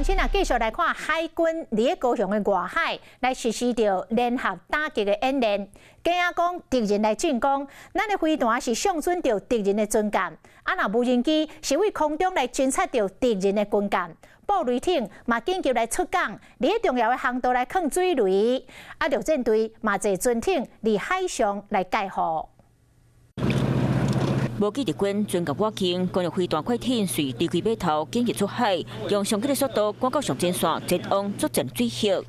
新啊，繼續來看海軍佇咧高雄的外海來實施著聯合打擊的演練。驚講敵人來進攻，咱的飛彈是相準著敵人的船艦，啊若無人機是對空中來偵察著敵人的軍艦。布雷艇嘛緊急來出港，佇咧重要的航道來囥水雷，啊陸戰隊嘛坐船艇佇海上來蓋護。無記敵軍船艦倚近，攻擊飛彈快艇隨離開碼頭，緊急出海，用上緊的速度趕到上前線，前往作戰水域。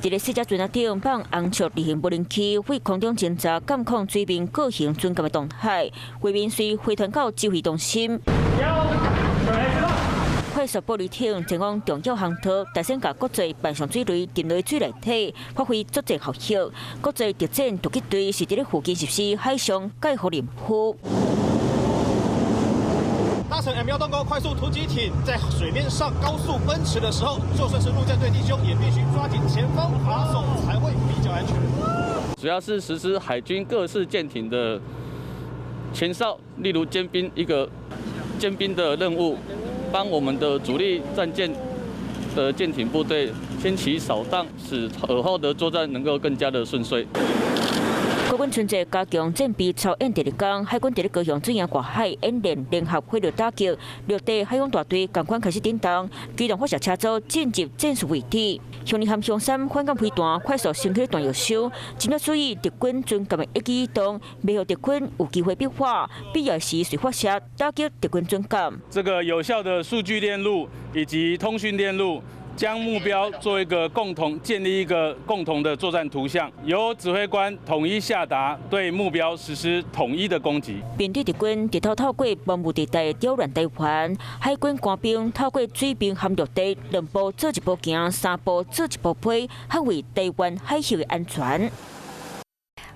佇咧四隻船仔頂放紅色例行無人機，對空中偵察監控水面各型船艦的動態，畫面隨回傳到指揮中心。快速布雷艇前往重要航道，大聲共國際扮上水雷，沉落水內底，發揮作戰效益。國際特戰突擊隊是佇咧附近實施海上蓋護任務。搭乘 M 幺洞鈎快速突擊艇在水面上高速奔馳的時候，就算是陸戰隊弟兄也必須抓緊前方把手，才會比較安全。主要是實施海軍各式艦艇的前哨，例如尖兵一個尖兵的任務。幫我們的主力戰艦的艦艇部隊先期掃蕩，使爾後的作戰能夠更加的順遂。國軍春節加強戰備操演第二天，海軍佇咧高雄水營外海演練聯合火力打擊，陸地海空大隊仝款開始震動，機動發射車組進入戰術位置，雄二和雄三反艦飛彈快速升起彈藥箱，真正注意敵軍船艦的一舉一動，袂予敵軍有機會變化，必要時隨發射打擊敵軍船艦。這個有效的數據鏈路以及通訊鏈路，將目標做一個共同建立一個共同的作戰圖像，由指揮官統一下達，對目標實施統一的攻擊。面對敵軍日頭透過防務地帶擾亂台灣，海軍官兵透過水面和陸地兩步做一步行，三步做一步飛，捍衛台灣海峽的安全。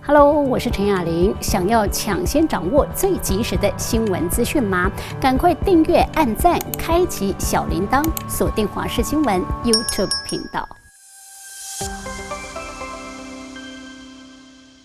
Hello，我是陳雅玲。想要搶先掌握最及時的新聞資訊嗎？趕快訂閱、按讚、開啟小鈴鐺，鎖定華視新聞 YouTube 頻道。